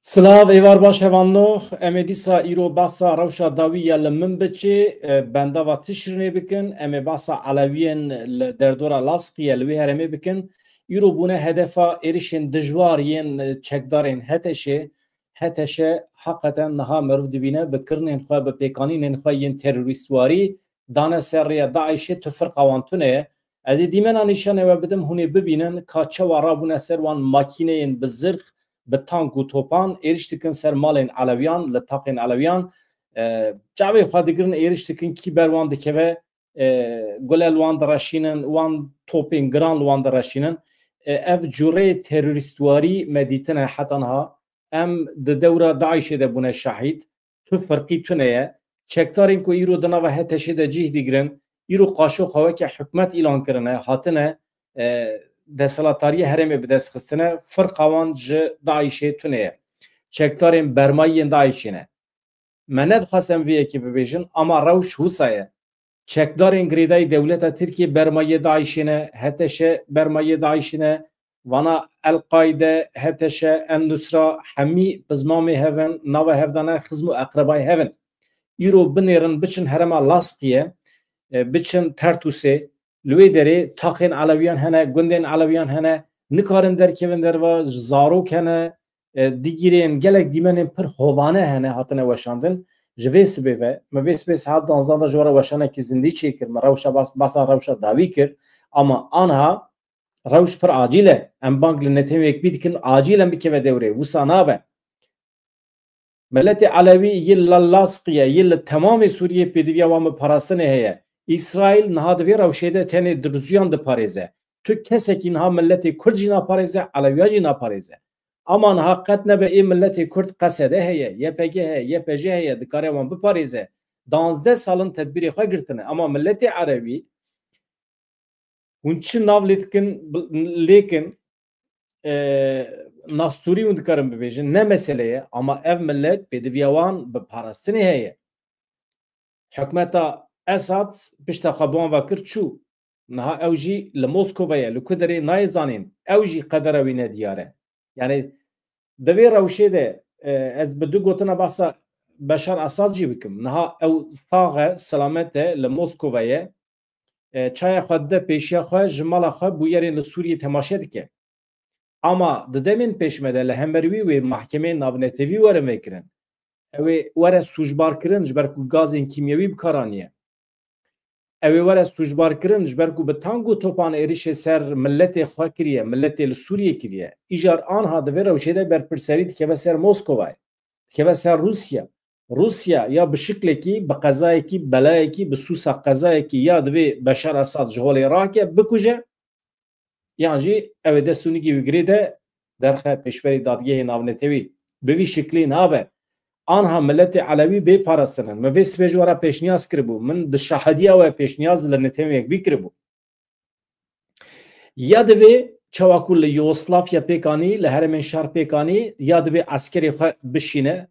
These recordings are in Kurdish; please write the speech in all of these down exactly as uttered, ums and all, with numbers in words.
Silav, êvar baş hevalno. Em ê dîsa îro behsa rewşa dawî ya li min biçê, e, bendava Tişrînê bikin. Em ê behsa Elewiyên li derdora Laskiye li wê herêmê bikin. Îro bûne hedefa êrişên dijwar yên, e, çekdarên HTŞê. HTŞ heqeten niha meriv dibîne bi kirinên xwe, bi pêkanînên xwe yên terorîstwarî dane ser rêya DAIŞê, tu firqa wan tune ye. Ez ê dîmena nîşanê we bidim, hûn ê bibînin ka çawa rabûne ser wan makîneyên bi zirx, bi tank û topan êriş dikin ser malên Elewiyan, li taxên Elewiyan. E, çavê xwe digirin, êriş dikin, kî ber wan dikeve, e, gule li wan direşînin, wan topên giran li wan direşînin. E, ev cûreyê terorîstwarî me dîtine heta niha. Em di dewra DAIŞê de bûne şahîd. Tu firqî tune ye. Çekdarên ku îro di nava HTŞê de cih digirin, îro qaşo xwe weke hikûmet îlan kirine, hatine, e, desthilatdariyê herêmê bi dest xistine, firqa wan ji DAIŞê tune ye. Çekdarên bermayî yên DAIŞê ne. Me nedixwest em vê yekê bibêjin, ama rewş wisa ye. Çekdarên girêdayî dewleta Tirkiyê bermayiyê DAIŞê ne, HTŞ bermayiyê DAIŞê ne, vana El-Qaide, HTŞ, El-Nusra, hemî pizmamê hev in, nava hev de ne, xizm û eqrebayê hev in. Îro binêrin, biçin herêma Laskiye, e, biçin Tertûsê, li wê derê taxên Elewiyan hene, gundên Elewiyan hene, nikarin derkevin derva, zarok hene, e, digirên gelek dîmenên pir hovane hene hatine weşandin. Ji vê sibê ve, me vê sibê saet duwazdeh de ji we re weşanekî zindî çêkir, me rewşa bas-, basa rewşa dawî kir, ama anha rewş pir acîl e. Em bang li netewên yekbî dikin, acîl em bikeve dewrê, wisa nabe. Miletê Elewî yê li Laskiye, yê li temamê Sûriyê pêdiviya wan bi parastinê heye. Îsraîl niha di vê rewşê de tenê Dirûziyan diparêze. Tu kesekî niha miletê Kurd jî naparêze, Elewiya jî naparêze. Ama niha qet nebe ê miletê Kurd Qesede heye, YPG heye, YPJ heye, dikare wan biparêze. Danzdeh sal in tedbîrê xwe girtine. Ama miletê Elewî hûn çi nav lê dikin, bi-, lêkin, e, nastûrî hûn dikarin bibêjin, ne mesele ye, ama ev milet pêdiviya wan bi parastinê heye. Hikûmeta Esad pişta xwe bi wan ve kir çû. Niha ew jî li Moskova ye, li ku derê nayê zanîn. Ew jî qedera wî nediyar e. Yani di vê rewşê de, e, ez bi du gotina behsa Beşar Esad jî bikim. Niha ew sax e, selamet e, li Moskova ye. E, çaya xwe dide pêşiya xwe, ji mala xwe bûyerên li Sûriyê temaşe dike. Ama di demên pêş me de li hember wî wê mahkemeyên navnetewî werin vekirin. Ew ê were sûcbar kirin ji ber ku gazên kîmyewî bi kar aniye. Ew ê were sûcbar kirin ji ber ku bi tank û topan êrişê ser miletê xwe kiriye, miletê li Sûriyê kiriye. Îcar anha di vê rewşê de berpirserî dikeve ser Moskova ye. Dikeve ser Rûsya. Rûsya ya bi şiklekî, bi qezayekî, belayekî, bi sûsa qezayekî ya divê Beşar Esad ji holê rake, bikuje, yan jî ew ê dest û nigî wî girê de derxe pêşberî dadgehê navnetewî. Bi vî şiklî nabe. Anha miletê Elewî bê parastin in. Min vê sibê ji we re pêşniyaz kiribû. Min bi şahediya we pêşniyaz li netewên yekbî kiribû. Ya divê çawa ku li Yugoslavya pêk anî, li herêmên şer pêk anî, ya divê eskerê xwe bişîne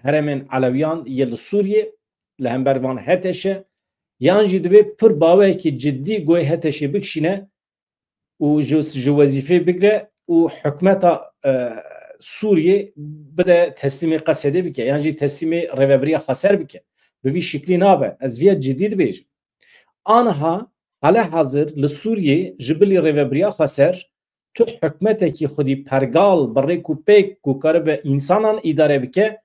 herêmên Elewiyan yê li Sûriyê, li hember van HTŞ, yan jî divê pir baweyekî cidî goyê HTŞê bikişîne û ji, ji wezîfê bigre û hikûmeta, e, Sûriyê bide teslîmê Qesedê bike, yan jî teslîmê Rêvebiriya Xweser bike. Bi vî şiklî nabe. Ez viya cidî dibêjim. Anha hale hazir li Sûriyê ji bilî Rêvebiriya Xweser tu hikûmetekî xwedî pergal bi rêk û pêk ku karibe însanan îdare bike,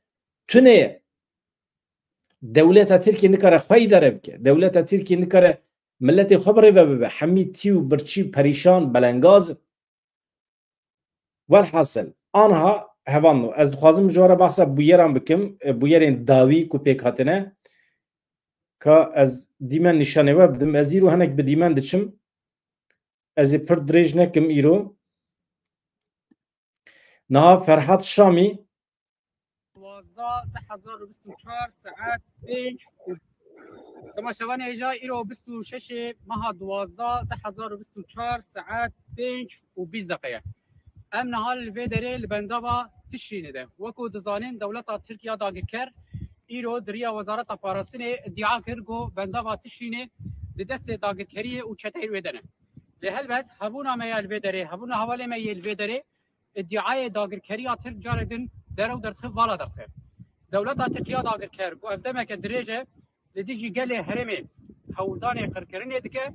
tune ye. Dewleta Tirkiyê nikare xwe îdare bike. Dewleta Tirkiyê nikare miletê xwe bi rê ve bibe. Hemî tî û birçî perîşan, belengaz in. Welhasil, anha hevalno, ez dixwazim ji we re behsa bûyeran bikim, e, bûyerên dawî ku pêk hatine, ka ez dîmen nîşanê we bidim. Ez îro hinek bi dîmen diçim. Ez ê pir dirêj nekim îro. Niha Ferhat Şamî. Duwazdeh du hezar û bîst û çar saet pênc û. Temaşevanê hêja, îro bîst û şeş meha duwazdeh du hezar û bîst û çar saet pênc û bîst deqe ye. Em niha li vê derê li bendava Tişrînê de. Wekî dizanîn dewleta Tirk ya dagirker îro di riya Wezareta Parastinê îdia kir ku bendava Tişrînê di destê dagirkeriyê û çeteyên wê de ne. Lê helbet hebûna me ya li vê derê, hebûna hevalê me yê li vê derê îdiayê dagirkeriya Tirk carek din derew derdixin, vala derdixin. Dewleta Tirkiya dagirker ku ev demeke dirêj e li dijî gelê herêmê hewldanê qirkirinê dike,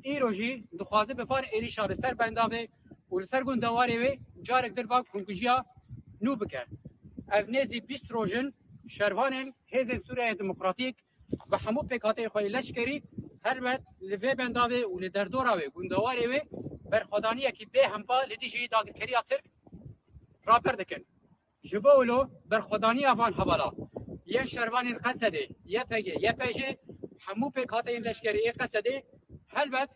îro jî dixwaze bi van êrîşa li ser bendavê û li ser gundewarê wê carek dir van komkujiya nû bike. Ev nêzî bîst roj in şervanên Hêzên Sûriyeyê Demokratîk bi hemû pêkhateyê xwe yê leşkerî helbet li vê bendavê û li derdora wê gundewarê wê berxwedaniyekî bêhempa li dijî dagirkeriya Tirk raber dikin. Ji bo wilo berxwedaniya van hevala yên şervanên Qesedê, Y P G, Y P J, hemû pêkhateyên leşkerî ê Qesedê helbet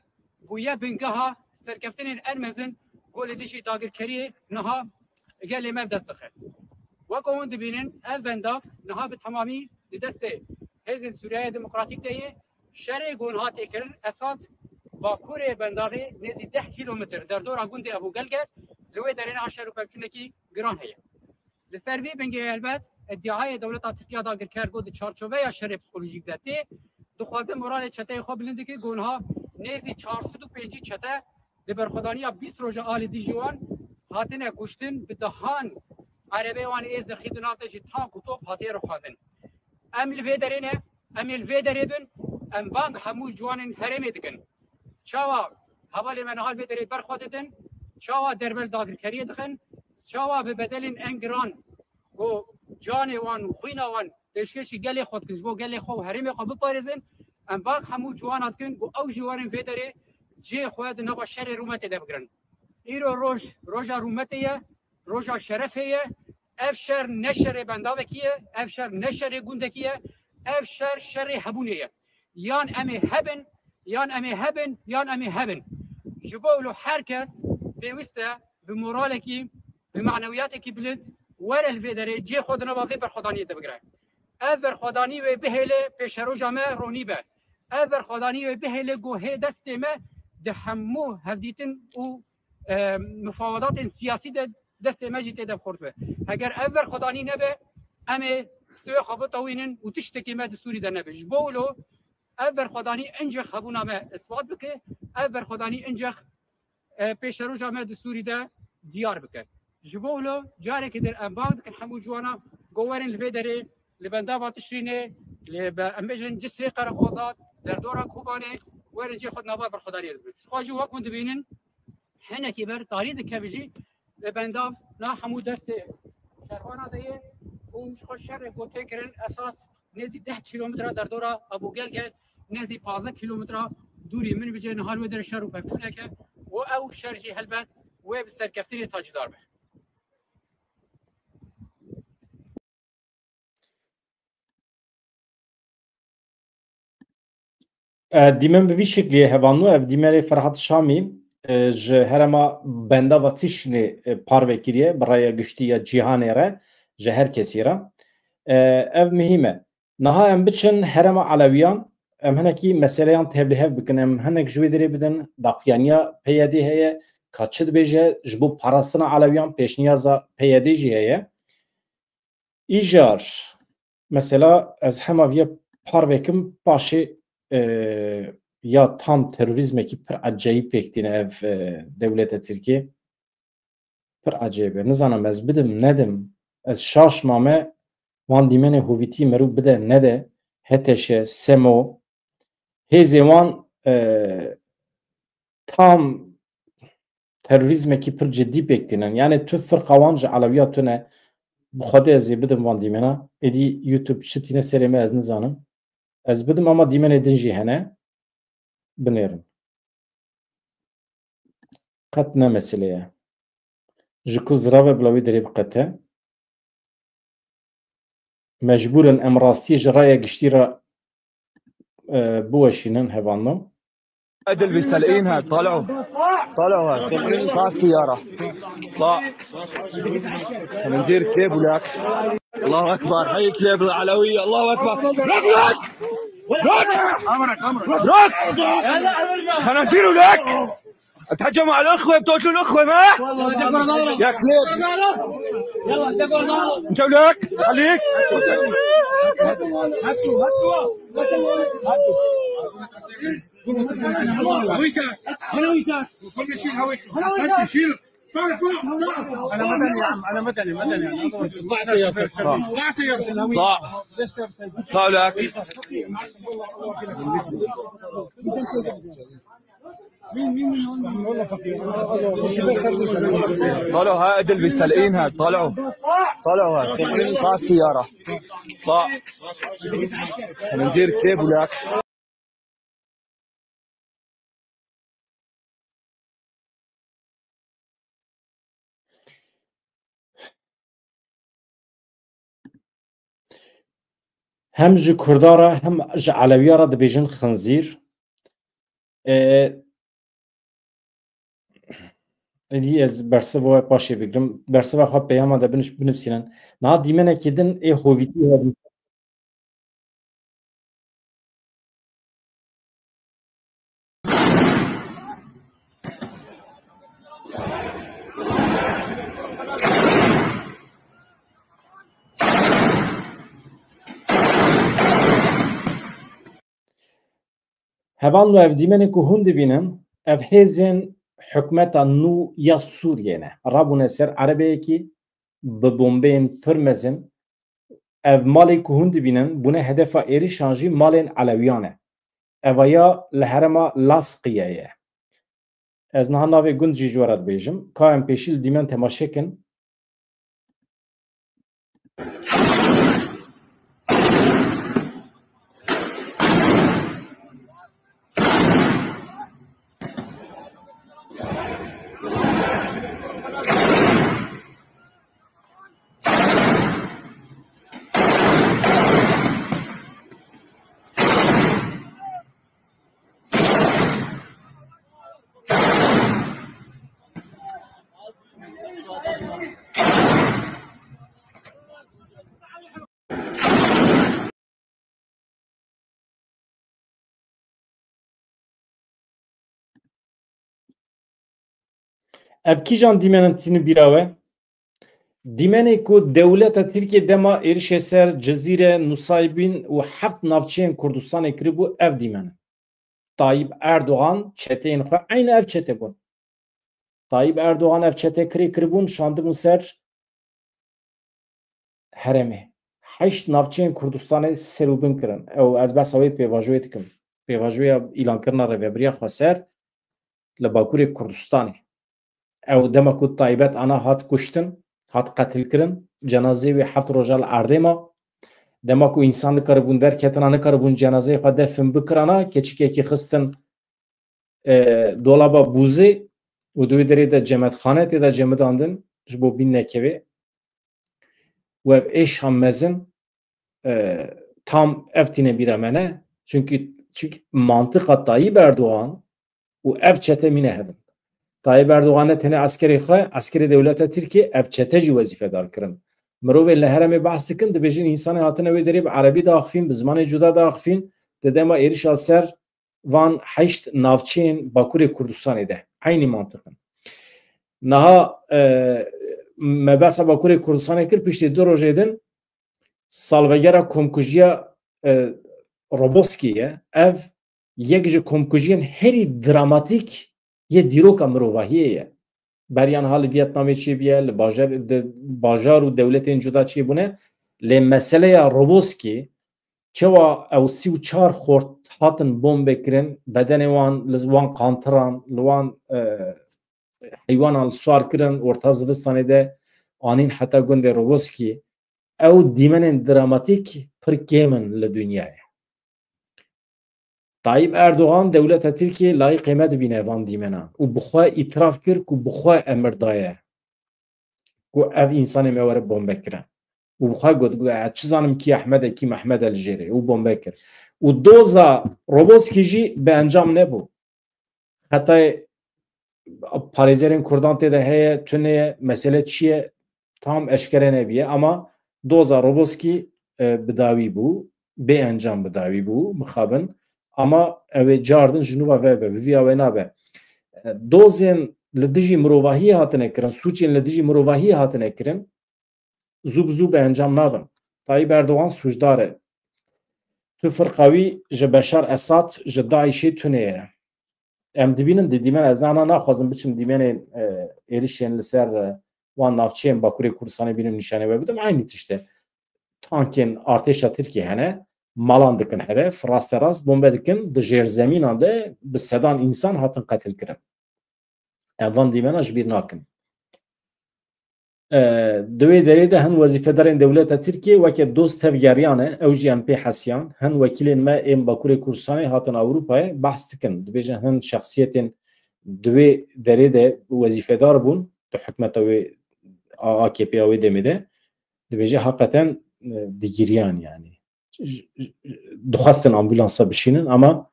bûye bingeha serkeftinên en mezin ku li dijî dagirkeriyê niha gelê me bi dest dixe. Wek hûn dibînin, ev bendav niha bi temamî di destê Hêzên Sûriyeyê Demokratîk de ye. Şerê ku niha tê kirin esas bakurê bendavê nêzî deh kîlometr derdora gundê Ebû Gelgel, li wê derê niha şer û pevçûnekî giran heye. Li ser vê bingehê helbet îdiayê dewleta Tirkiya dagirker ku di çarçoveya şerê psîkolojîk de tê, dixwaze moralê çeteyê xwe bilind dike ku niha nêzî çar sed û pêncî çete di berxwedaniya bîst roja a li dijî wan hatine kuştin, bi dehan erebeyê wan ê zirxî di nav de jî tank û top hatiye rûxandin. Em li vê derê ne, em ê li vê derê bin, em bang hemû ciwanên herêmê dikin. Çawa hevalê me niha li vê derê ber xwe didin, çawa derbe li dagirkeriyê dixin, çawa bi bedelên en giran ku canê wan û xwîna wan pêşkêşî gelê xwe dikin, ji bo gelê xwe û herêmê xwe biparêzin, em bang hemû ciwana dikin ku ew jî werin vê derê cihê xwe di nava şerê rûmetê de bigirin. Îro roj, roja rûmetê ye, roja şerefê ye. Ev şer ne şerê bendavekî ye, ev şer ne şerê gundekî ye, ev şer şerê hebûnê ye. Yan em ê hebin, yan em ê hebin, yan em ê hebin. Ji bo wilo her kes pêwîst e bi moralekî, bi manewiyatekî bilind were li vê derê cihê xwe di nava vê berxwedaniyê de bigire. Ev berxwedanî wê bihêle pêşeroja me ronî be. Ev berxwedanî wê bihêle ku hê destê me di hemû hevdîtin û, e, mifawedatên siyasî de destê me jî tê de bi xurt be. Heger ev berxwedanî nebe, em ê stûyê xwe bitewînin û tiştekî me di Sûrî de nebe. Ji bo wilo ev berxwedanî incêx hebûna me isbat bike, ev berxwedanî incêx, e, pêşeroja me di Sûrî de diyar bike. Ji bo wilo carekê din em bang dikin hemû ciwana ku werin li vê derê, li bendava Tişrînê, li be-, em bêjin Cisrê Qereqozat, derdora Kobanê, werin cihê xwe di nava berxwedaniyê de bibin. Ji xwe jî wek hûn dibînin, hinekî ber tarî dikeve jî li bendava hemû destê şervana de ye û ji xwe şerê ku tê kirin esas nêzî deh kîlometre derdora Ebû Gelgel, nêzî pazdeh kîlometre dûrî min bicê niha li wê derê şer û pevçûnek e û ew şer jî helbet wê bi serkeftinê taçdar be. E, dîmen bi vî şeklî ye hevalno, ev dîmenê Ferhat Şamî, e, ji herêma bendava Tişrînê, e, parve kiriye, bi raya giştî ya cîhanê re, ji her kesî re. E, ev muhîm e. Niha em biçin herêma Elewiyan, em hinekî meseleyan tevlîhev bikin, em hinek ji wê derê bidin, daxuyaniya P Y D heye, ka çi dibêje, ji bo parastina Elewiyan pêşniyaza P Y D jî heye. Îcar, mesela, ez hema viya parve kim, paşê, e, ya tam terorîzmekî pir ecayîb pêk tîne ev, e, dewleta Tirkiyê. Pir ecayîb e. Nizanim ez bidim, nedim. Ez şaş mame, van dîmenê hovîtî merû bide, nede, H T Ş, SEMO, hêzê wan, e, tam terorîzmekî pir cidî pêk tînin. Yani tu firqa wan ji Elewiya tune, bi Xwedê ez ê bidim van dîmena. Êdî YouTube çi tîne serê me ez nizanim. Ez bidim ama dîmenê din jî hene. Binêrin. Qet ne mesele ye. Ji ku zirave bila wî derê biqete. Mecbûr in em rastiyê ji raya giştî re, e, biweşînin hevalno. ادل بالسلقين هاد، طلعوا. طلعوا هاد. ما في يارا. طلع. خنزير كليب ولك. الله أكبر. هاي كليب العلوية. الله أكبر. لك، لك. لك. أمرك، أمرك. لك. خنازير ولك. اتهجموا على الأخوة، بتقتلوا الأخوة، ما؟ يا كليب. أنت ولك، خليك. هويتك، هويتك. كل شيء هويتك. هويتك. شيل. انا مدني يا عم، انا مدني، مدني. اطلع سيارتك، اطلع سيارتك. اطلع. اطلع لك. طلعوا، ها، ادل بالسلقين، ها، طلعوا. طلعوا، ها. طلع السيارة. طلع. خنزير كليب ولاك. Hem ji Kurda re hem ji Elewiya re dibêjin xinzîr. Ê, êdî ez bersiva we paşê bigirim. Bersiva xwe peyama de biniş-, binivîsînin. Niha dîmenekî din ê hovîtî hebî. Hevalno, ev dîmenê ku hûn dibînin, ev hêzên hikûmeta nû ya Sûriyê ne. Rabûne ser erebeyekî bi bombeyên pir mezin. Ev malê ku hûn dibînin, bûne hedefa êrişan jî malên Elewiyan e. Eva ya li herêma Lazqiye ye. Ez niha navê gund jî ji we re dibêjim. Ka em pêşî li dîmen temaşe kin. Ev kîjan dîmenin tînin bîra we? Dîmenê ku dewleta Tirkiye dema êrişê ser Cizîre, Nusaybîn û heft navçeyên Kurdistanê kiribû, ev dîmen in. Tayyip Erdogan çeteyên xwe, eynî ev çete bûn. Tayyip Erdogan ev çete kirê kiribûn, şandibûn ser herêmê. Heşt navçeyên Kurdistanê serûbin kirin. Ew, ez behsa wê pêvajoyê dikim. Pêvajoya îlankirina Rêvebiriya Xweser li Bakurê Kurdistanê. Ew dema ku Taybet Ana hat kuştin, hat qetilkirin, cenazeyê wê heft roja li erdê ma. Dema ku însan nikaribûn derketina, nikaribûn cenazeyê xwe defin bikirana, keçikekî xistin, e, dolaba bûzê û di wê derê de cemedxane tê de cemidandin, ji bo bîn nekevê. Û ev êşa mezin, e, tam ev tîne bîra me ne. Çunkî, çunkî mantiqa Tayyip Erdogan û ev çete mîne hev in. Tayyip Erdogan ne tenê eskerê xwe, eskerê dewleta Tirkiyê, ev çete jî wezîfedar kirin. Mirovên li herêmê behs dikin, dibêjin, însanê hatine wê derê bi erebî diaxifîn, bi zimanê cuda diaxifîn, di dema êrişa ser van heşt navçeyên Bakurê Kurdistanê de. Eynî mantiq in. Niha, e, me behsa Bakurê Kurdistanê kir, piştî du rojê din salvegera komkujiya, e, Roboskî ye. Ev yek ji komkujiyên herî dramatîk yê dîroka mirovahiyê ye. Beriya niha li Vietnamê çêbûye, li bajar, di bajar û dewletên cuda çêbûne. Lê meseleya Roboskî, çawa ew sî û çar xort hatin bombe kirin, bedenê wan li wan qantiran, li wan, e, heywanan li swar kirin, orta zivistanê de anîn heta gundê Roboskî. Ew dîmenên dramatîk pir kêm in li dinyayê. Tayyip Erdogan, dewleta Tirkiyê layîqê me dibîne van dîmenan û bi xwe îtiraf kir ku bi xwe emir daye ku ev însanê me were bombe kirin. Û bi xwe got, got, "Ez çi zanim kî Ehmed e, kî Mehmed e li jêrê." Û bombe kir. Û doza Roboskî jî bi encam nebû. Xetayê parêzerên Kurdan tê de heye, tune ye, mesele çi ye, tam eşkere nebiye, ama doza Roboskî, e, bi dawî bû, bê encam bi dawî bû, mixabin, ama ew ê cardin ji nû ve vebe, bi vîya wê nabe. E, dozên li dijî mirovahiyê hatine kirin, sûcên li dijî mirovahiyê hatine kirin, zû bi zû bi encam nabin. Tayyip Erdogan sûcdar e. Tu firqa wî ji Beşar Esad, ji DAIŞê tune ye. Em dibînin di dîmen, ez ana naxwazim biçim dîmenên, e, êrişên li ser, e, wan navçeyên Bakurê Kurdistanê bînim nîşanê we bidim. Eynî tişt e. Tankên artêşa Tirkiyê hene, malan dikin hedef, rasterast bombe dikin, di jêrzemînan de bi sedan însan hatin qetilkirin. Em van dîmena ji bîr nakin. E, di wê derê de hin wezîfedarên dewleta Tirkiyê weke dost tevgeriyan e, ew jî em pê hesiyan. Hin wekîlên me ên Bakurê Kurdistanê hatin Ewropayê behs dikin. Dibêjin hin şexsiyetên di wê derê de wezîfedar bûn, di hikmeta wê A K P ya wê demê de, dibêje heqeten, e, digiriyan yani. J-, j-, dixwestin ambulansa bişînin, ama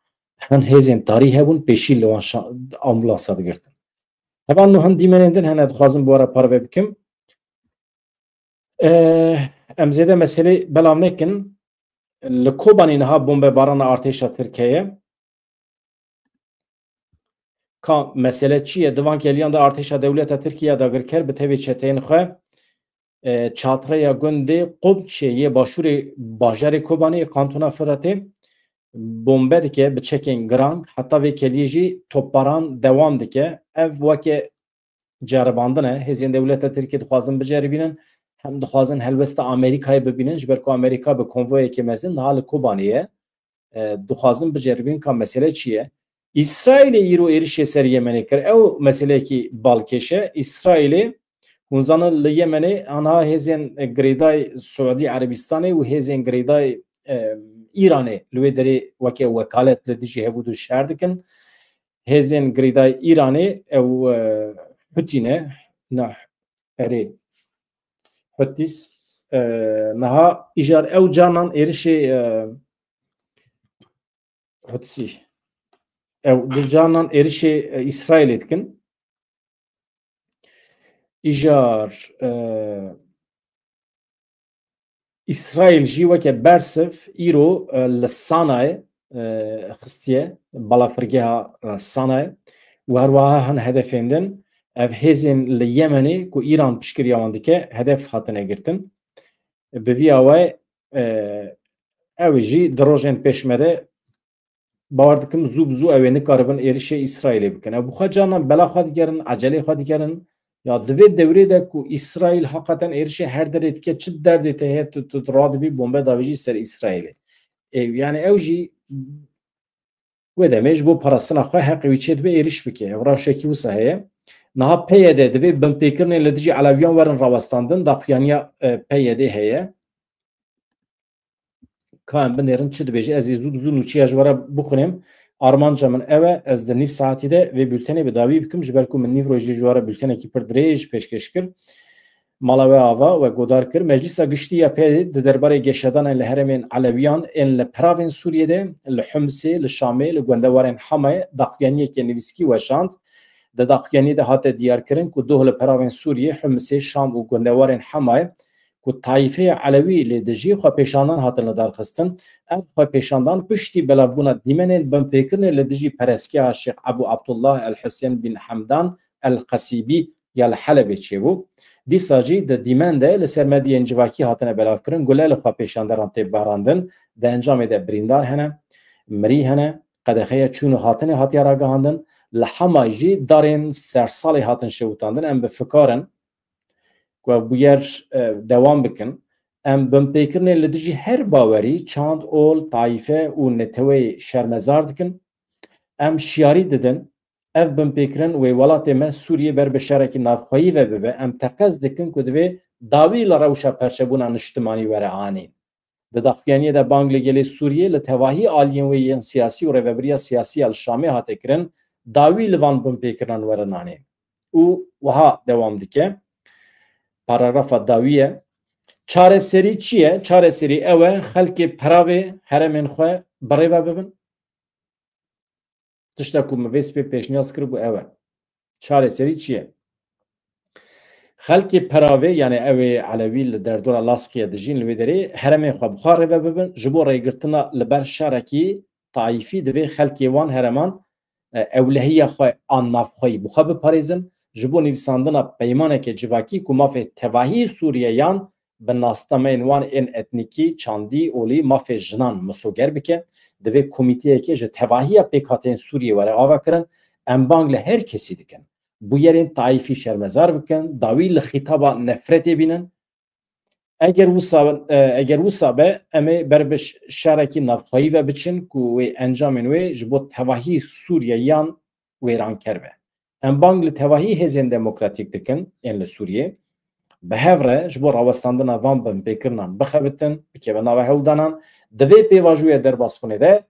hin hêzên tarî hebûn, pêşî li wan şa-, ambulansa digirtin. Heval no hin dîmenên din hene, dixwazim bi we re parve bikim. Eh, em zêde meselê belav nekin. Li Kobanê niha bombebarana artêşa Tirk heye. Ka mesele çi ye? Di van keliyan de artêşa dewleta Tirkî ya dagirker bi tevê çeteyên xwe, e, çatreya gundê Qobçê yê başûrê bajarê Kobanê yê Kantona Firatê bombe dike bi çekên giran, heta vê keliyê jî topbaran dewam dike. Ev weke ceribandin e. Hêzên dewleta Tirkiyê dixwazin biceribînin, hem dixwazin helwesta Amerîkayê bibînin, ji ber ku Amerîka bi konvoyekê mezin niha li Kobanê ye. E, dixwazin biceribînin ka mesele çi ye. Îsraîlê îro êrişê ser Yemenê kir. Ew meseleyekî balkêş e. Îsraîlê, hûn zanin li Yemenê anha hêzên girêdayî Siûdî Erebistanê û hêzên girêdayî, e, Îranê li wê derê weke wekalet li dijî hevûdu şer dikin. Hêzên girêdayî Îranê ew, e, Hutî ne, na, erê, Hutîs, e, niha îcar ew carnan êrişê, e, Hutîsî. Ew di carnan êrişê, e, Îsraîlê dikin. Îcar, e, Îsraîl jî weke bersiv îro, e, li Sanayê, e, xistiye, balafirgeha, e, Sanayê û her wiha hin hedefên din ev hêzên li Yemenê ku Îran piştgiriya wan dike hedef hatine girtin. Bi vî awayê, e, ew ê jî di rojên pêş me de bawer dikim zû bi zû ew ê nikaribin êrişê Îsraîlê bikin. Ew bi xwe carnan bela xwe digerin, ecelê xwe digerin. Ya di vê dewrê de ku Îsraîl heqeten êrişê her derê dike, çi derdê te heye, tu, tu, tu radibî bombe davêjî ser Îsraîlê. E, yani ew jî wê demê ji bo parastina xwe heqê wî çêdibe êriş bike. Ev rewşekî wisa heye. Niha P Y D divê binpêkirinên li dijî Elewiyan werin rawestandin, daxuyaniya, e, P Y D heye. Ka em binêrin çi dibêje, ez ê zû bi zû nûçeya ji we re bixwînim. Armanca min ew e, ez di nîv saetî de vê bültenê bi dawî bikim, ji ber ku min nîv rojê ji we re bültenekî pir dirêj pêşkêş kir. Mala we ava we godar kir. Meclîsa Giştî ya P Y D di derbarê geşedanên li herêmên Elewiyan ên li peravên Sûriyê de, li Humsê, li Şamê, li gundewarên Hamayê daxuyaniyeke nivîskî weşand. Di daxuyaniyê de hate diyarkirin ku doh li peravên Sûriyê, Humsê, Şam û gundewarên Hamayê ku taîfeya Elewî lê dijî xwepêşandan hatin lidarxistin. Ev xwepêşandan piştî belavbûna dîmenên binpêkirinê li dijî perestgeha Şêx Ebû Abdullah El Husên bin Hemdan El Qesîbî ya li Helebê çêbû. Dîsa jî di dîmen de li ser medyayên civakî hatine belavkirin, gule li xwepêşanderan tê barandin, di encamê de birîndar hene, mirî hene, qedexeya çûn û hatinê hatiye ragihandin, li Hemay jî darên sersalê hatin şewitandin. Em bi fikar in ku ev bûyer, e, dewam bikin. Em binpêkirinên li dijî her bawerî, çand, ol, taîfe û neteweyê şermezar dikin. Em şiyarî didin, ev binpêkirin wê welatê me Sûriyê ber bi şerekî navxweyî ve bibe. Em teqez dikin ku divê dawî li rewşa perçebûna niştimanî were anîn. Di daxuyaniyê de bang li gelê Sûriyê li tevahî aliyên wê yên siyasî û rêvebiriya siyasî ya li Şamê hate kirin, dawî li van binpêkirinan were nanîn. Û wiha dewam dike. Paragrafa dawî ye. Çareserî çi ye? Çareserî ew e, xelkê peravê herêmên xwe bi rê ve bibin. Tişta ku min vê sibê pêşniyaz kiribû ew e. Çareserî çi ye? Xelkê peravê, yani ew ê Elewî li derdora Laskiye dijîn, li wê derê herêmên xwe bi xwe rê ve bibin, ji bo rêgirtina li ber şerekî taîfî divê xelkê wan herêman, e, ewlehiya xwe an navxweyî bi xwe biparêzin, ji bo nivîsandina peymaneke civakî ku mafê tevahî Sûriyeyan bi nasnameyên wan ên etnîkî, çandî, olî, mafê jinan misoger bike. Divê komîteyeke ji tevahiya pêkhateyên Sûriyê were avakirin. Em bang li her kesî dikin. Bûyerên taîfî şermezar bikin, dawî li xîtaba nefretê bînin. Eger wisa, e, eger wisa be, em ê ber bi ş-, şerekî navxweyî ve biçin ku wê encamên wê ji bo tevahî Sûriye yan wêranker be. Em bang li tevahî hêzên demokratîk dikin, ên li Sûriyê. Bi hev re ji bo rawestandina van binpêkirinan bixebitin, bikeve nava hewldanan. Di vê pêvajoyê derbasbûnê de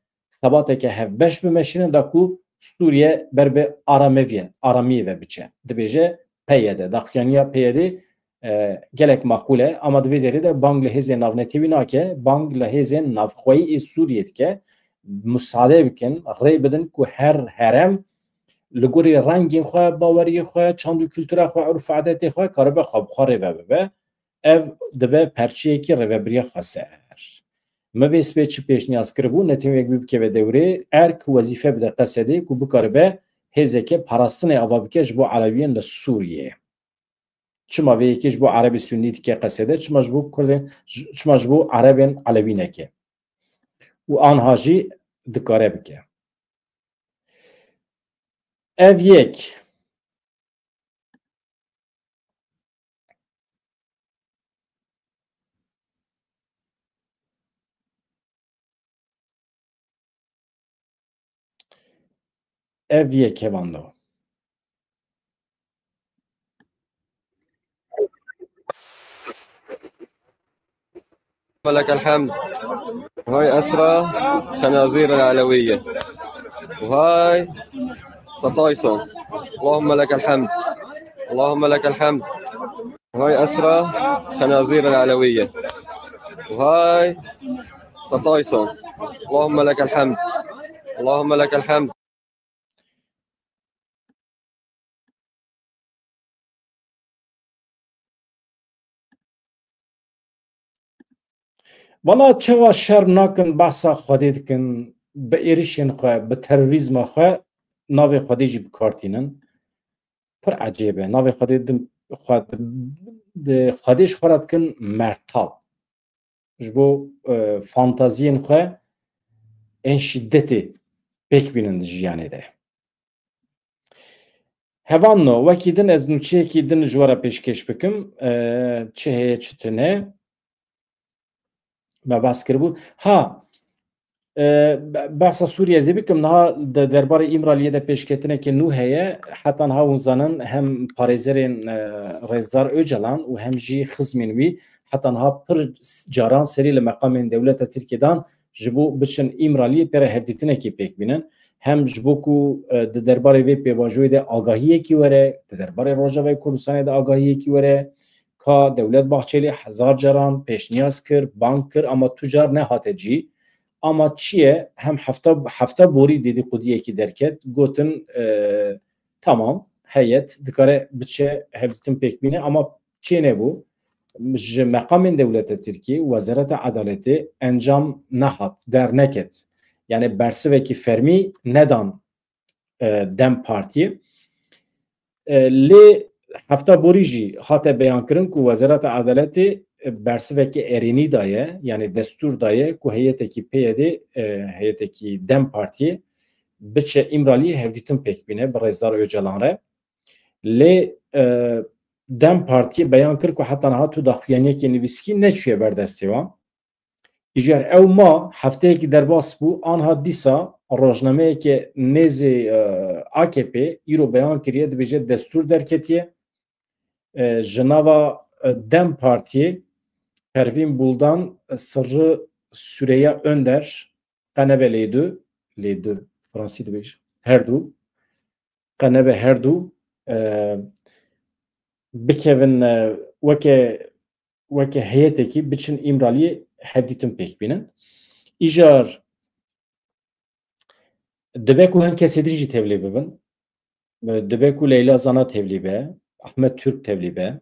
xebateke hevbeş bimeşînin da ku Sûriye ber bi arame viye, aramiyê ve biçe. Dibêje P Y D, daxuyaniya P Y D, e, gelek maqûl e, ama di vê derê de bang li hêzên navnetewî nake, bang li hêzên navxweyî ê Sûriyê dike. Musade bikin, rê bidin ku her herem li gorî rengên xwe, baweriyê xwe, çand û kultura xwe, urf û adetê xwe karibe xwe bi xwe rêve bibe. Ev dibe perçeyekî rêvebiriya xweser. Min vê sibê çi pêşniyaz kiribû, netewek bî bikeve dewrê, erk wezîfe bide Qesedê ku bikaribe hêzeke parastinê ava bike ji bo Elewiyên li Sûriyê. Çima vê yekê ji bo Erebê Sunnî dike Qesedê, çima ji bo Kurdên, çima ji bo Erebên Elewî neke? Û anha jî dikare bike. Ev yek. Ev yek hevan da. لك الحمد. وهاي أسرى خنازير العلوية. وهاي سطايسون. اللهم لك الحمد. اللهم لك الحمد. وهاي أسرى خنازير العلوية. وهاي سطايسون. اللهم لك الحمد. اللهم لك الحمد. Valla çawa şerm nakin, behsa Xwedê dikin, bi êrişên xwe, bi terorîzma xwe navê Xwedê jî bi kar tînin. Pir ecêb e. Navê Xwedê di, xwe, di, Xwedê ji xwe re dikin mertal. Ji bo, e, fantaziyên xwe ên şîdetê pêk bînin di jiyanê de. Hevanno, wekî din ez nûçeyekî din ji we re pêşkêş bikim. E, çi heye, çi tune? Me behs kiribû. Ha, e, be-, behsa Sûriye zê bikim. Niha di derbarê Îmraliyê de pêşketineke nû heye. Heta niha hûn zanin hem parêzerên, e, Rêzdar Ocalan û hem jî xizmên wî heta niha pir caran serî li meqamên dewleta Tirkiyê dan ji bo biçin Îmraliyê pê re hevdîtinekê pêk bînin. Hem ji bo ku, e, di derbarê vê pêvajoyê de agahiyekî were, di derbarê Rojavayê Kurdistanê de agahiyekî were, ka Dewlet Bahçelî hezar caran pêşniyaz kir, bang kir, ama tu car nehate cî. Ama çi ye? Hem hefta, hefta borî dedîqûdiyekî derket, gotin, e, tamam, heyet dikare biçe hevdîtin pêk bîne, ama çê nebû. Ji meqamên dewleta Tirkiyê, Wezareta Edaletê encam nehat, derneket. Yani bersivekî fermî nedan, e, DEM Partiyê. E, lê hefta borî jî hate beyankirin ku Wezareta Edaletê, e, bersiveke erênî daye, yani destûr daye ku heyetekî P Y D, e, heyetekî DEM Partiyê biçe Îmraliyê hevdîtin pêk bîne bi Rêzdar Ocalan re. Lê, e, DEM Partiyê beyan kir ku heta niha tu daxuyaniyekê nivîskî neçûye ber destê wan. Îcar ew ma hefteyekî derbas bû, anha dîsa rojnameyeke nêzê, e, A K P îro beyan kiriye, dibêje destûr derketiye. E, ji nava, e, DEM Partiyê Pervîn Buldan, e, Sirri Süreyya Önder, qenebe lê du, lê du, Fransî dibêje, her du, qenebe her du, e, bikevin, e, weke, weke heyetekî biçin Îmraliyê hevdîtin pêk bînin. Îcar dibe ku hin kesê din jî tevlê bibin. Dibe ku Leyla Zana tevlî be, Ahmet Türk tevlî be,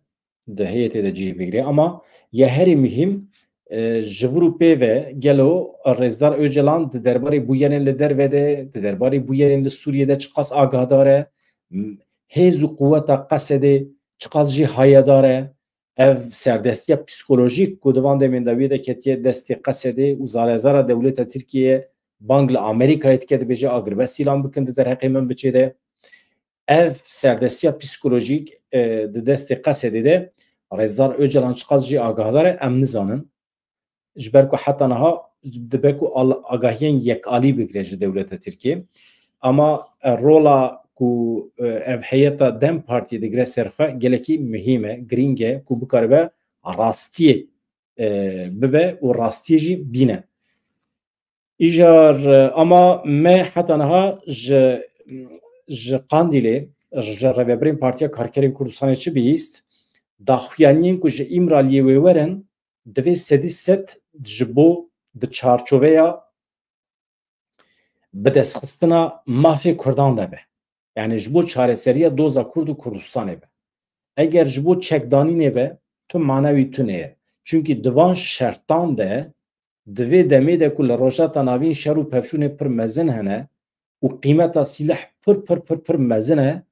di heyetê de cihê bigire. Ama ya herî muhîm, e, ji vir û pê ve gelo Rêzdar Ocalan di derbarê bûyerên li derve de, di derbarê bûyerên li Sûriyê de çiqas agahdar e, m-, hêz û quweta Qesedê çiqas jî hayedar e, ev serdestiya psîkolojîk ku di van demên dawiyê de ketiye destê Qesedê û zarezara dewleta Tirkiyeyê bang li Amerîkayê dike, dibêje agirbest îlan bikin di derheqê min biçê de. Ev serdestiya psîkolojîk, e, di destê Qesedê de Rêzdar Ocalan çiqas jî agahdar e, em nizanin. Ji ber ku heta niha dibe ku al-, agahiyên yekalî bigire ji dewleta Tirkiyê. Ama, e, rola ku, e, ev heyeta DEM Partiyê digire ser xwe gelekî muhîm e, girîng e ku bikaribe rastiyê, e, bibe û rastiyê jî bîne. Îcar, e, ama me heta niha ji, ji Qandîlê, ji rêvebirên Partiya Karkerên Kurdistanê çi bihîst? Daxuyaniyên ku ji Îmraliyê wê werin, divê sedî sed ji bo di çarçoveya bidestxistina mafê Kurdan de be. Yani ji bo çareseriya doza Kurd û Kurdistanê be. Eger ji bo çekdanînê be, tu mana wî tune ye. Çunkî di van şertan de, di vê demê de ku li Rojhilata Navîn şer û pevçûnê pir mezin hene û qîmeta sîleh pir, pir, pir, pir mezin e,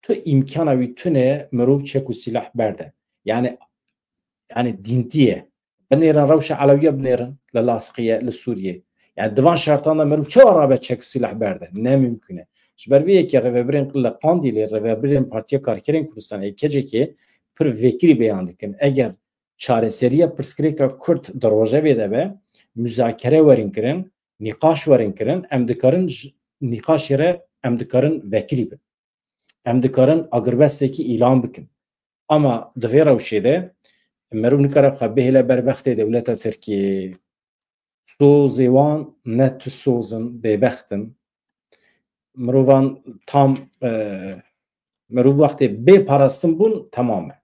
tu îmkana wî tune ye mirov çek û sîleh berde. Yani, yani dîntî ye. Binêrin rewşa Elewiya binêrin li Lasqiyê, li Sûriyê. Yani di van şertan de mirov çawa rabe çek û sîleh berde? Ne mimkun e. Ji ber vê yekê rêvebirên li Qandîlê, rêvebirên Partiya Karkerên Kurdistanê, K C K, pir vekirî beyan dikin. Eger çareseriya pirsgirêka Kurd di rojevê de be, muzakere werin kirin, nîqaş werin kirin, em dikarin ji nîqaşê re em dikarin vekirî bin. Em dikarin agirbestekî îlan bikin. Ama di vê rewşê de merov nikare xwe bihêle ber bextê dewleta Tirkiyê. Sozê wan ne tu soz in, bêbext in. Mirovan tam, e, mirov wextê bê parastin bûn, temam e.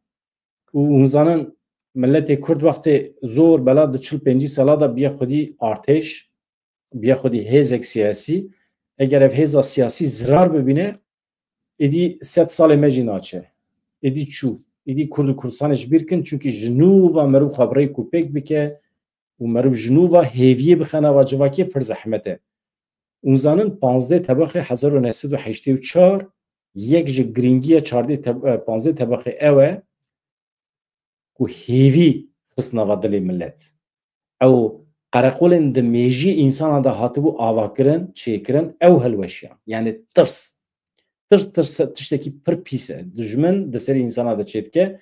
Û hûn zanin, miletê Kurd wextê zor bela di çil pêncî sala de biye xwedî artêş, biye xwedî hêzek siyasî. Eger ev hêza siyasî zirar bibîne, êdî sed salê me jî naçe. Êdî çû. Êdî Kurd û Kurdistanê ji bîr kin, çunkî ji nû ve mirov xwe bi rêk û pêk bike û mirov ji nû ve hêviyê bixe nava civakê pir zehmet e. Hûn zanin panzdeh tebaxê hezar û neh sed û heştê û çar, yek ji girîngiya çardeh teb-, e, panzdeh tebaxê ew e ku hêvî xist nava dilê milet. Ew qereqolên di mêjiyê însanan de hatibû avakirin, çêkirin, ew hilweşiyan. Yani tirs. Tirs, tirs tiştekî pir pîs e. Dijmin di serê însana de çêdike.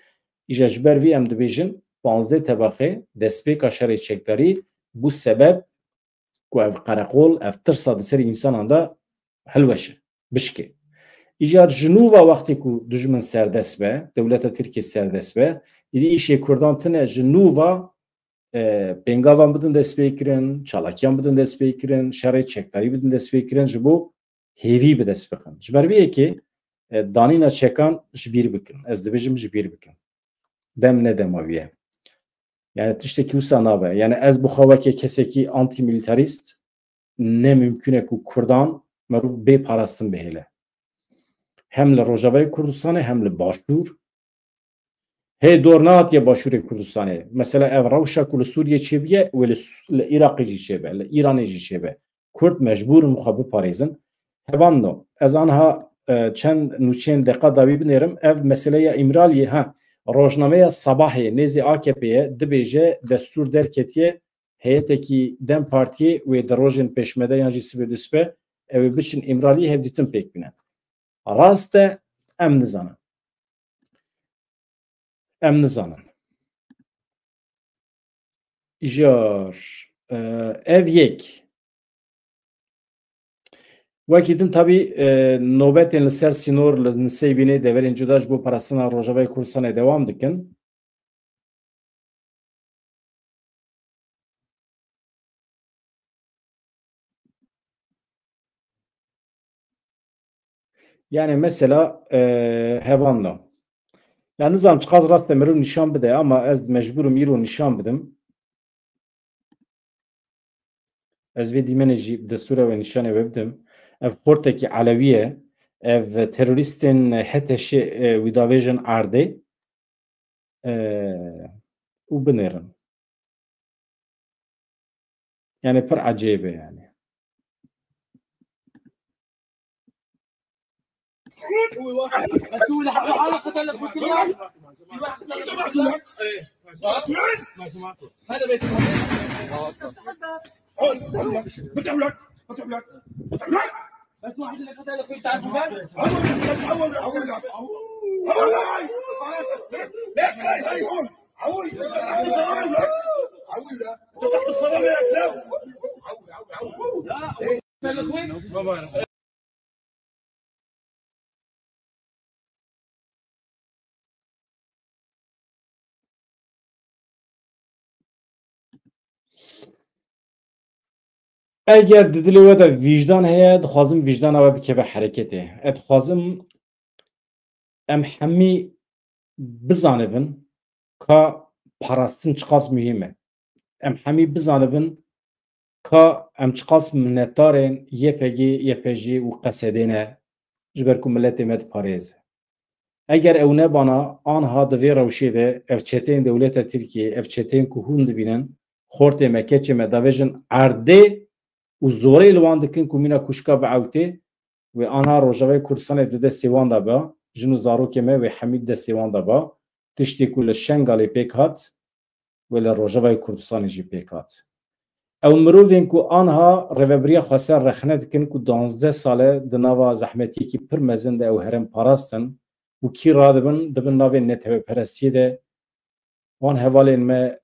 Îja ji ber vî em dibêjin, panzdeh tebaxê destpêka şerê çekdarî bû sebeb ku ev qereqol, ev tirsa di serê însanan de hilweşe, bişke. Îcar ji nû ve wextê ku dijmin serdest be, dewleta Tirkiyê serdest be, êdî îşê Kurdan tune ji nû ve, e, pêngavan bidin destpêkirin, çalakiyan bidin destpêkirin, şerê çekdarî bidin destpêkirin, ji bo hêvî bi dest bixin. Ji ber vê yekê, e, danîna çekan ji bîr bikin. Ez dibêjim ji bîr bikin. Dem ne dema wî ye. Yani tiştekî wisa nabe. Yani ez bi xwe weke kesekî antimilitarîst ne mimkun e ku Kurdan merov bê parastin bihêle. Hem li Rojavayê Kurdistanê hem li Başûr. Hê dor nehatiye Başûrê Kurdistanê. Mesela ev rewşa ku li Sûriyê çêbiye, wê li, li Iraqê jî çêbe, li Îranê jî çêbe. Kurd mecbûr in xwe biparêzin. Hevalno, ez anha, e, çend nûçeyên deqa dawî binêrim. Ev meseleya Îmraliyê, ha, rojnameya Sabahê nêzê A K P'ê ye, dibêje destûr derketiye, heyetekî DEM Partiyê wê di rojên pêşmede yan jî sibê duspe ew ê biçin Îmraliyê hevdîtin pêk bînin. Rast e, em nizanin. Em nizanin. Îjar, e, ev yek. Wekî din tabî, e, nobetên li ser sînor li Nisêbînê deverên cuda ji bo parastina Rojavayê Kurdistanê dewam dikin. Yani mesela, e, hevalno. Ya nizanim çiqas rast e mirov nîşan bide ama ez mecbûr im îro nîşan bidim. Ez vê dîmenê jî bi destûra we nîşanê we bidim. Ev xortekî Elewî ye. Ev terorîstên H T Ş'ê, e, wî davêjin erdê. E, û binêrin. Yani pir ecêb e yani. بس واحد اللي قتل اخوي بتاع البوباس. عوي، عوي، عوي، عوي. عوي، عوي. Eger di dilê we de vîjdan heye, dixwazim vîjdana we bikeve hereketê. Ez dixwazim em hemî bizanibin ka parastin çiqas muhîm e. Em hemî bizanibin ka em çiqas minnetdarên Y P G, Y P J û Q S D ne, ji ber ku miletê me diparêze. Eger ew nebana, anha di vê rewşê de ev çeteyên dewleta Tirkiyê, ev çeteyên ku hûn dibînin, xortê me, keçê me davêjin erdê û zorê li wan dikin ku mîna kuşka biewtê, wê anha Rojavayê Kurdistanê di destê wan de ba, jin û zarokê me wê hemî di destê wan de ba, tiştê ku li Şengalê pêk hat, wê li Rojavayê Kurdistanê jî pêk hat. Ew mirovên ku anha Rêvebiriya Xweser rexne dikin ku duwazdeh sal e di nava zehmetiyekî pir mezin de ew herêm parastin û kî radibin, dibin navê netewperestiyê de wan hevalên me,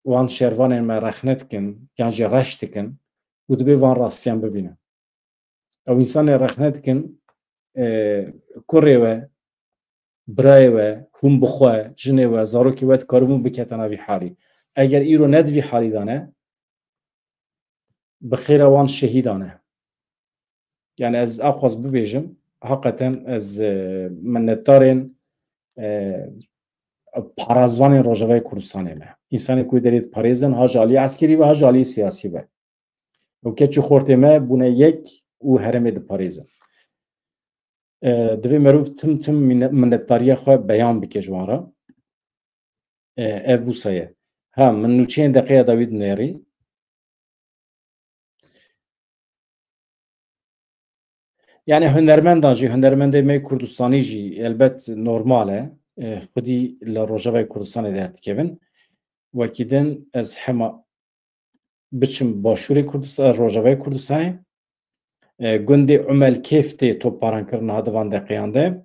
wan şervanên me rexne dikin yan jî reş dikin û dibê van rastiyan bibînin. Ew însanê rexne dikin, e, kurê we, birayê we, hûn bi xwe, jinê we, zarokê we dikaribûn biketana vî halî. Eger îro ne di vî halî de ne, bi xêra wan şehîdan e. Yani ez aqwas bibêjim, heqeten ez, e, minnetdarên, e, parazvanên Rojavayê Kurdistanê me. Însanê ku derê diparêzin, ha ji aliyê eskerî ve, ha ji aliyê siyasî ve. Ew keç û xortê me bûne yek û herêmê diparêzin. E, divê merov tim tim mine-, minnetdariya xwe beyan bike ji wan re. E, ev wisa ye. Ha, min nûçeyên deqeya dawî dinêrî. Yani hunermendan jî, hunermendê me Kurdistanî jî elbet normal e. E, xwedî li Rojavayê Kurdistanê derdikevin. Wekî din ez hema biçim Başûrê Kurdistan, Rojavayê Kurdistanê. E, gundê Umelkêf tê topbarankirin niha di van deqeyan de.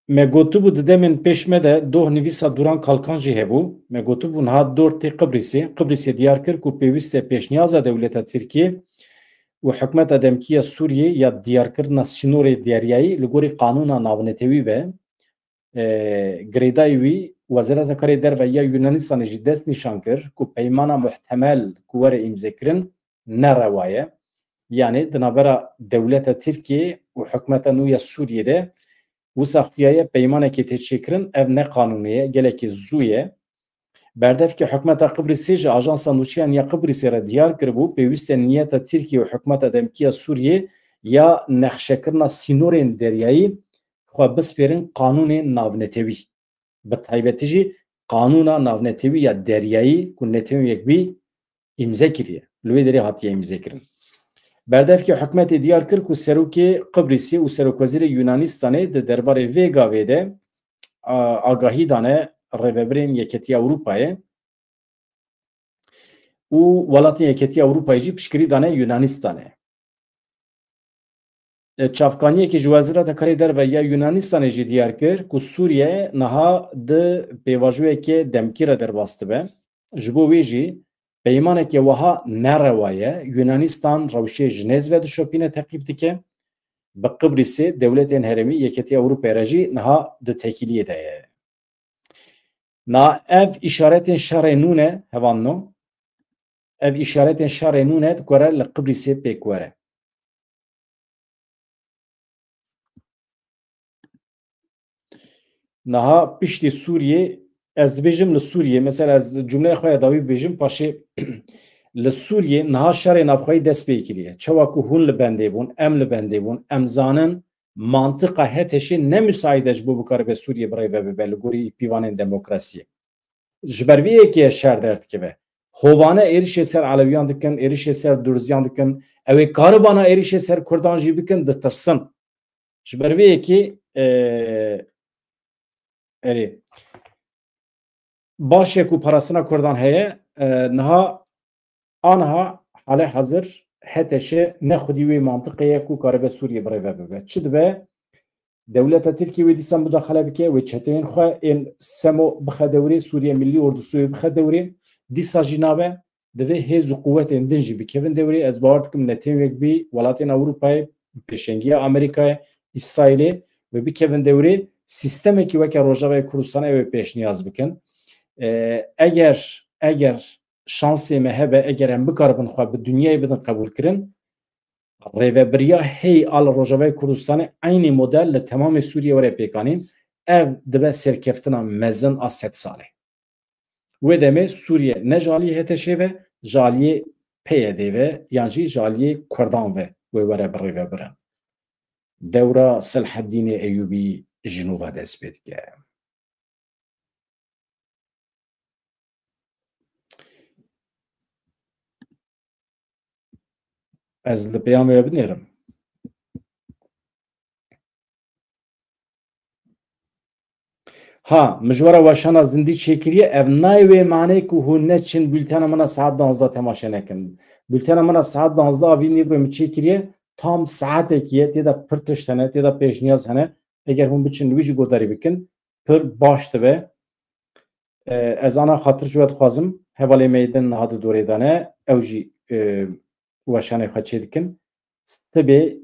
Me gotibû di demên pêş me de doh nivîsa Duran Kalkan jî hebû. Me gotibû niha dor tê Qibrîsê. Qibrîsê diyar kir ku pêwîst e pêşniyaza dewleta Tirkiyê û hikûmeta demkî ya Sûriyê ya diyarkirina sînorê deryayî li gorî qanûna navnetewî be. E, girêdayî wî, Wezareta Karê Derve ya Yunanistanê jî dest nîşan kir ku peymana muhtemel ku were îmzekirin ne rewa ye. Yanî di navbera dewleta Tirkiyê û hikûmeta nû ya Sûriyê de wisa xuyaye peymanekê tê çêkirin, ev ne qanûnê ye, gelekî zû ye. Berdevkê hikûmeta Qibrîsê ji Ajansa Nûçeyan ya Qibrîsê re diyar kiribû, pêwîst e niyeta Tirkiyê û hikûmeta demkî ya Sûriyê ya nexşekirina sînorên deryayî xwe bispêrin qanûnên navnetewî. Bi taybetî jî qanûna navnetewî ya deryayî ku Netewên Yekbûyî îmze kiriye. Li wê derê hatiye îmzekirin. Berdevkê hikûmetê diyar kir ku serokê Qibrîsê û serokwezîrê Yunanistanê di derbarê vê gavê de, a, agahî dane rêvebirên Yeketiya Ewropayê û welatên Yeketiya Ewropayê jî piştgirî dane Yunanistanê. E, çavkaniyekê ji Wezareta Karê Derve ya Yunanistanê jî diyar kir ku Sûriye niha di pêvajoyeke demkî re derbas dibe. Ji bo wê jî peymaneke wiha nerewa ye. Yunanistan rewşê Jinêz ve dişopîne, teqîb dike. Bi Qibrîsê dewletên herêmî Yeketiya Ewropayê re jî niha di têkiliyê de ye. Na ev îşaretên şerê nû ne, hevalno. Ev îşaretên şerê nû ne, dikare li Qibrîsê pêk were. Niha piştî Sûriyê, ez dibêjim li Sûriyê, mesela ez cumleya xwe ya dawî bibêjim, paşê li Sûriyê niha şerê navxweyî dest pê kiriye. Çawa ku hûn li bendê bûn, em li bendê bûn, em zanin mantiqa HTŞê ne müsait e ji bo bikaribe Sûriyê bi rê ve bibe li gorî pîvanên demokrasiyê. Ji ber vê yekê şer derdikeve. Hovane êrişê ser Elewiyan dikin, êrişê ser Durziyan dikin. Ew ê karibana êrişê ser Kurdan jî bikin, ditirsin. Ji ber vê yekê, e, erê. Baş e ku parastina Kurdan heye, e, niha Aniha hale hazir H T Ş ne xwedî wê mantiqê ye ku karibe Sûriyê birêve bibe. Çi dibe? Dewleta Tirkiyê wê dîsa mudaxele bike, wê çeteyên xwe ên SEMO bixe dewrê, Sûriye Millî Ordusu wê bixe dewrê. Dîsa jî nabe, divê hêz û quwetên din jî bikevin dewrê. Ez bawer dikim netewek bî welatên Ewropayê, pêşengiya Amerîkayê, Îsraîlê wê bikevin dewrê. Sîstemekî weke Rojavayê Kurdistanê ew ê pêşniyaz bikin. E, eger, eger şansê me hebe, eger em bikaribin xwe bi dinyayê bidin qebûlkirin, rêvebiriya hey a li Rojavayê Kurdistanê eynî model li temamê Sûriyê were pêkanîn, ev dibe serkeftina mezin a sed salê. Wê demê Sûriye ne ji aliyê H T Şê ve, ji aliyê P Y D ve yan jî ji aliyê Kurdan ve wê were birêvebirin. Dewra Selheddînê Eyûbî ji nû ve dest pê dike. Ez li peyamê we binêrim. Ha, min ji we re weşana zindî çêkiriye. Ev nayê wê manê ku hûn neçin bültena min a saet duwazdeh temaşe nekin. Bültena min a saet duwazdeh a vî nîvro min çêkiriye. Tam saetekî ye, tê de pir tişt hene, tê de pêşniyaz hene. Eger hûn biçin li wî jî guhdarî bikin, pir baş dibe. E, ez ana xatir ji we dixwazim, hevalê me yê din niha di dorê de ne, ew jî, e, weşanê xwe çê dikin. Sibê,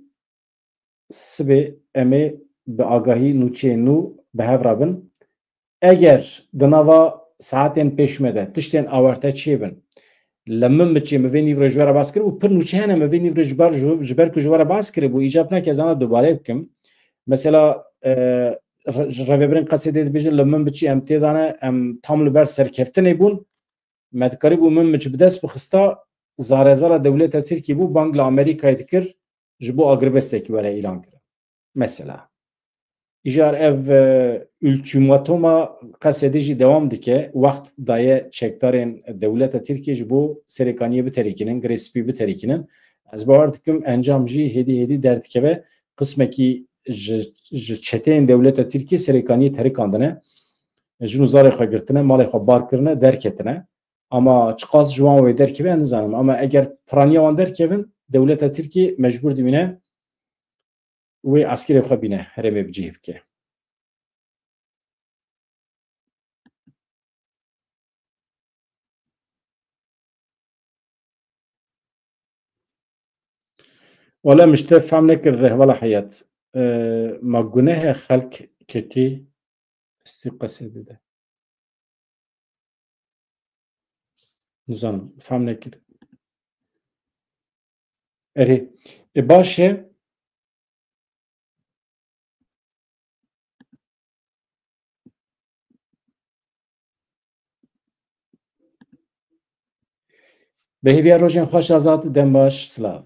sibê em ê bi agahî nûçeyên nû bi hev re bin. Eger di nava saetên pêş me de tiştên awarte çêbin, li min biçî, min vê nîvro ji we re behs kiribû, pir nûçe hene, min vê nîvro ji ber, ji, ji ber ku ji we re behs kiribû, îcab nake ez ana dubare bikim. Mesela, e, re-, ji rêvebirên Qesedê dibêjin, li min biçî em tê de ne, em tam li ber serkeftinê bûn, me dikarîbû min biçî bi dest bixista, zarezara dewleta Tirkî bû, bang li Amerîkayê dikir, ji bo agirbestekî were îlan kirin. Mesela. Îcar ev, e, ultîmatoma Qesedê jî dewam dike. Wext daye çekdarên dewleta Tirkiyê ji bo Serêkaniyê biterîkînin, Girê Spî biterîkînin. Ez bawer dikim encam jî hêdî hêdî derdikeve. Qismekî ji, ji çeteyên dewleta Tirkiyê Serêkaniyê terikandine. Jin û zarê xwe girtine, malê xwe bar kirine, derketine. Ama çiqas ji wan wê derkeve, ez nizanim. Ama eger piraniya wan derkevin, dewleta Tirkiyê mecbûr dimîne wê eskerê xwe bîne herêmê bi cih bike. Wele min ji te fehm nekir, Rehbala Heyat. E, ma guneh e xelk ketî pistî Qesedê de? Nizanim, fehm nekir. Erê, e, baş e. Bi hêviya rojên xweş Azad, dem baş, silav.